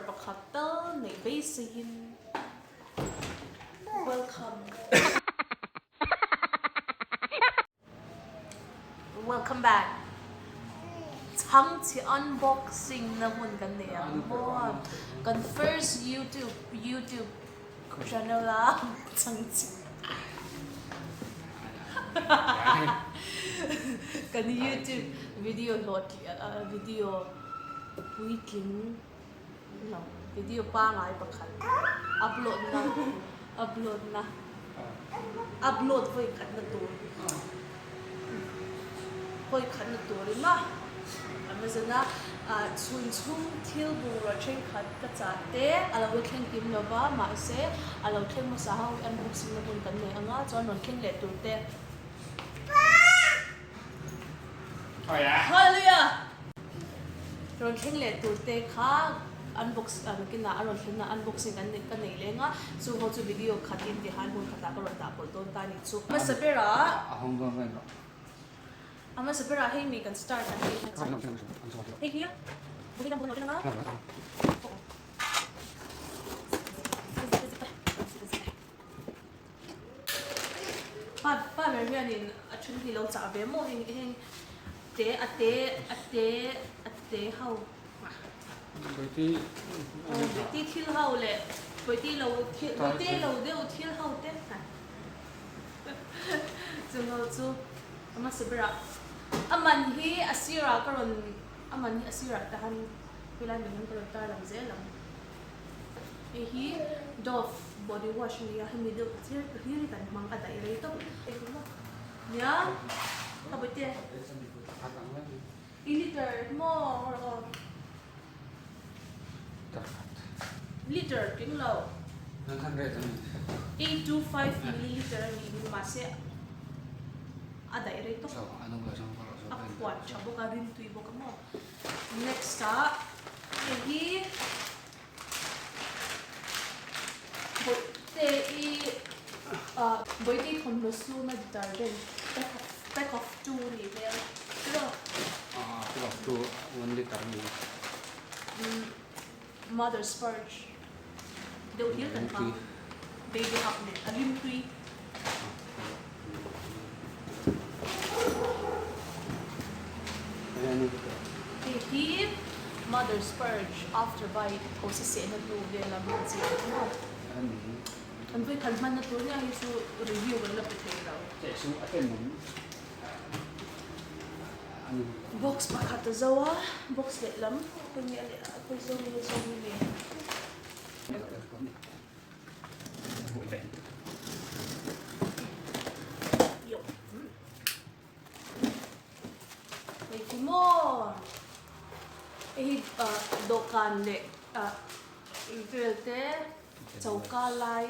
pakhat tal neih beiseiin welcome. Welcome back. Chhangchhe unboxing na hun kan nei ang maw? Kan first YouTube YouTube channel a chhangchhe kan YouTube video hlawh video puitling lo video pangai pakhat upload na upload na upload vawi khat na tur vawi khat na tur in a Amazon a ah chhun chhung thil bungrua thenkhat ka chah te a lo la thleng kim lo va mahse a lo thleng hmasa ho hi unboxing na hun kan nei ang a chuan rawn thleng leh tur te Hallelujah! Rawn thleng leh tur te kha unbox nakinah a rawn thlen a unboxing kan ka nei leng a chu ho chu video khat in ti han hun khatah ka rawn dah pawlh dawn ta ni chu. A hmasa berah a hmasa berah hei mi kan start ang hei hei hi Pa pa ber hianin a then hi lo chah ve maw heng heng te a te a te a te ho Bawihti thil ho leh bawihti lo thil bawihte lo deuh thil ho te chung ho chu a hmasa berah a man hi a sirah ka rawn a man hi a sirah te han helai mai hian ka rawn tar lang zel ang. Hei hi Dove body wash a ni a, hemi deuh hlir hlir hi kan hmang a daih rei tawp nia ka bawihte i liter maw rawh aw liter tling lo 825 milliliter a nih hi mahse a daih rei tawp a phuan tha bawk a rimtui bawk a maw. Next ah hei hi Bawihte i ah Bawihte i thawmhnaw suma detergent pack of pack of two a nih hmel tiraw? Ah pack of two one liter a ni. Mother's purge deuh hlir kan hmang baby hug nen a rimtui. Hei hi Mother's purge after bite thosi sehna hnu vel a hman chi a ni maw? Kan vawikhat hmanna tur nia hi chu review kan la pe thei lo. Box pakhat a zo a, box lehlam khawi nge a leh a khawi zawng nge zawng nge. Hei hi maw hei hi dawhkan leh vel te choka lai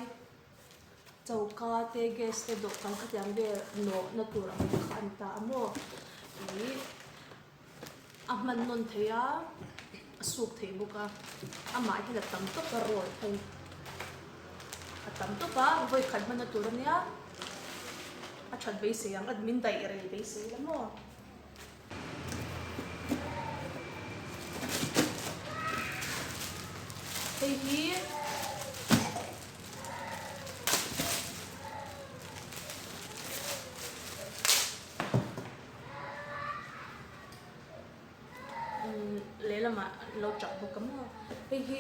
choka te gas te dawhkan khatiang vel nawhna tur ang kha a ni ta a maw ih A hman nawn thei a, a suk thei bawk a, amah hian a tam tawp a roll thei. A tam tawp a, vawi khat hmanna tur a nia, a that beisei ang, min daih rei beisei la maw. Hei hi. Lehlamah lo chak bawk a maw hei hi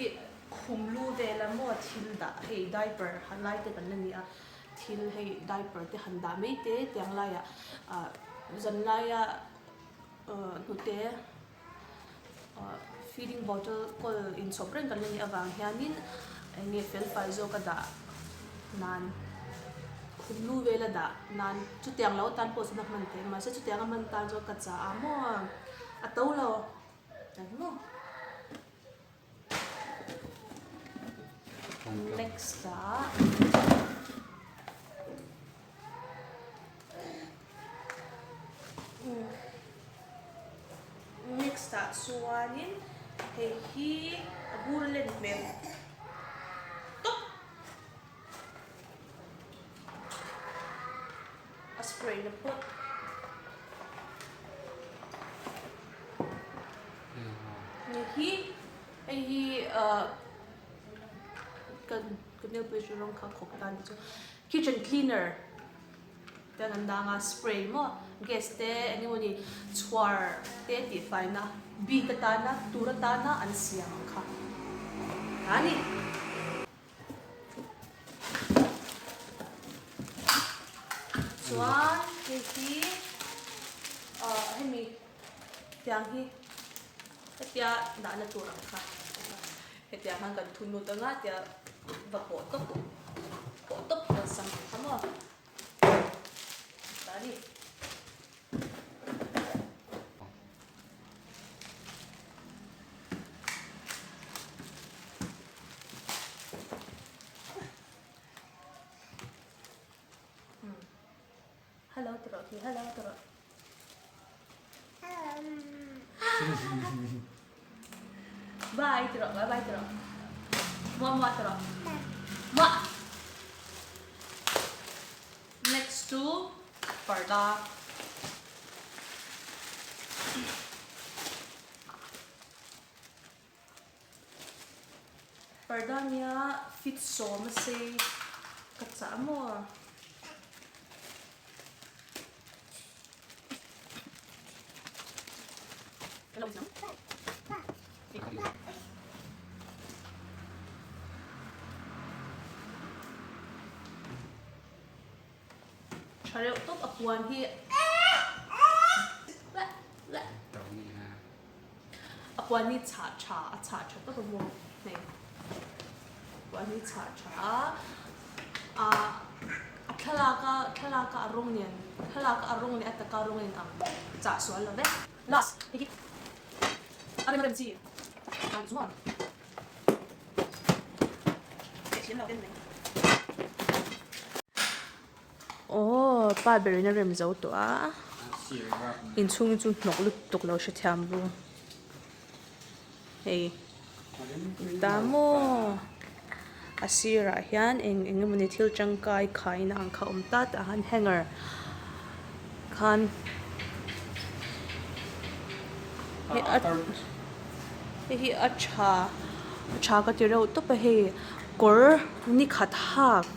khum lu vel a maw thil dah hei diaper ha lai te kan la ni a thil hei diaper te han dah mai te tiang laiah ah zan laia ah hnute ah feeding bottle kawl inchhawp reng kan la nih avang hianin eng nge fel fai zawk a dah nan. Khum lu vel a dah nan chutiang lo tan pawh chuan a hman theih mahse chutiang a hman tan chuan ka chah a maw a to lo tak maw next ah next ah chuanin hei hi a bur len hmel tawp. A spray na phawt. Hei hi Hei hi ah kan ka nail polish rawng kha khawp ta ni chu kitchen cleaner te an dang a spray maw gas te eng emawni chhuar te tih faina bik atana tur atana an siam ang kha a ni. Chuan hei hi ah hemi tiang hi hetia dahna tur ang kha hetiang khan kan thu lut anga tia va pawh tawp pawh tawp awlsam ang kha maw ta a ni. Hello ti rawh khi hello ti rawh. Bye ti rawh bye bye ti rawh. Muah muah ti rawh. Muah. Next to parda. Parda nia fit sawm a sei ka chah maw. Tha reuh tawp a puan hi a puan hi chhah tha a chhah tha tawp a maw hei puan hi chhah tha a ah a thlalak a thlalak a a rawng nen thlalak a a rawng leh a taka rawng a inang chah sual lo vek last hei hi a rem a rem chi ah chuan. Aww pa berin a rem zo tawh a inchhung chu hnawk lutuk lo hrethiam ru hei ta maw a sirah hian eng eng emawni thil tangkai khaina ang kha a awm ta tah hian hanger khan hei a. Hei hi a tha a tha ka ti reuh tawp a hei kawr ni khat hak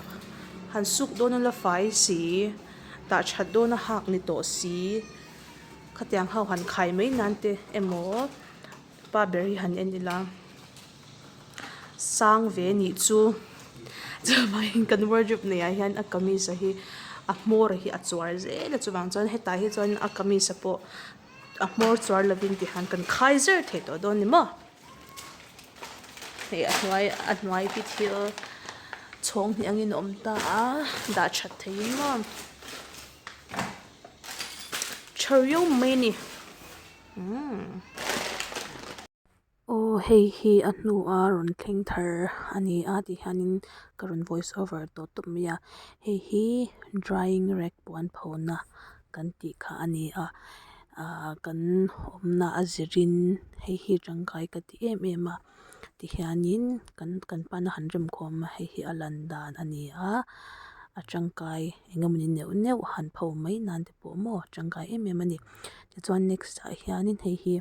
han suk dawn a la fai si tah that dawn a hak ni tawh si khatiang ho han khai mai nan te emaw pa ber hi han en ila sang ve nih chu chuvangin kan wardrobe nei ah hian a kamis a hi a hmawr hi a chuar zel a chuvang chuan hetah hi chuan a kamis a pawh. A hmawr chuar lovin ti hian kan khai zer thei tawh dawn ni maw? Hei a hnuai a hnuai hi thil chhawng hnih angin a awm ta a dah that theihin maw? Tha riau mai a ni umm. Aw hei hi a hnua rawn thleng thar a ni a ti hianin ka rawn voice over tawh tawp mai a hei hi drying rack puan phona kan tih kha a ni a ahh kan awmna a zirin hei hi tangkai ka ti em em a tihianin kan kan pana han rem khawm a hei hi a lan dan a ni a a tangkai eng emawni neuh neuh han pho mai nan te pawh maw tangkai em em a ni tichuan next ah hianin hei hi.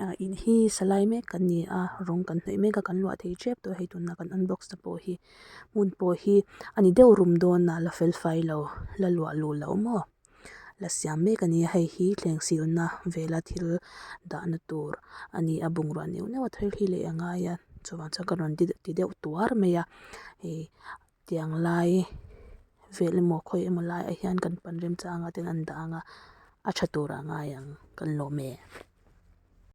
Ah in hi sa lai mek kan ni a rawng kan hnawih mek a kan luah thei tep tawh a hei tuna kan unbox te pawh hi hmun pawh hi a ni deuh rum dawn a la fel fai lo la luah luh loh maw la siam mek a ni a hei hi thleng silna vela thil dahna tur a ni a bungrua neuh neuh a thar hi leh a ngai a chuvang chuan ka rawn ti deuh tuar mai a hei tiang lai vel emaw khawi emaw laiah hian kan pan remchang a ten an dah ang a a tha tur ah ngai ang kan lawm e.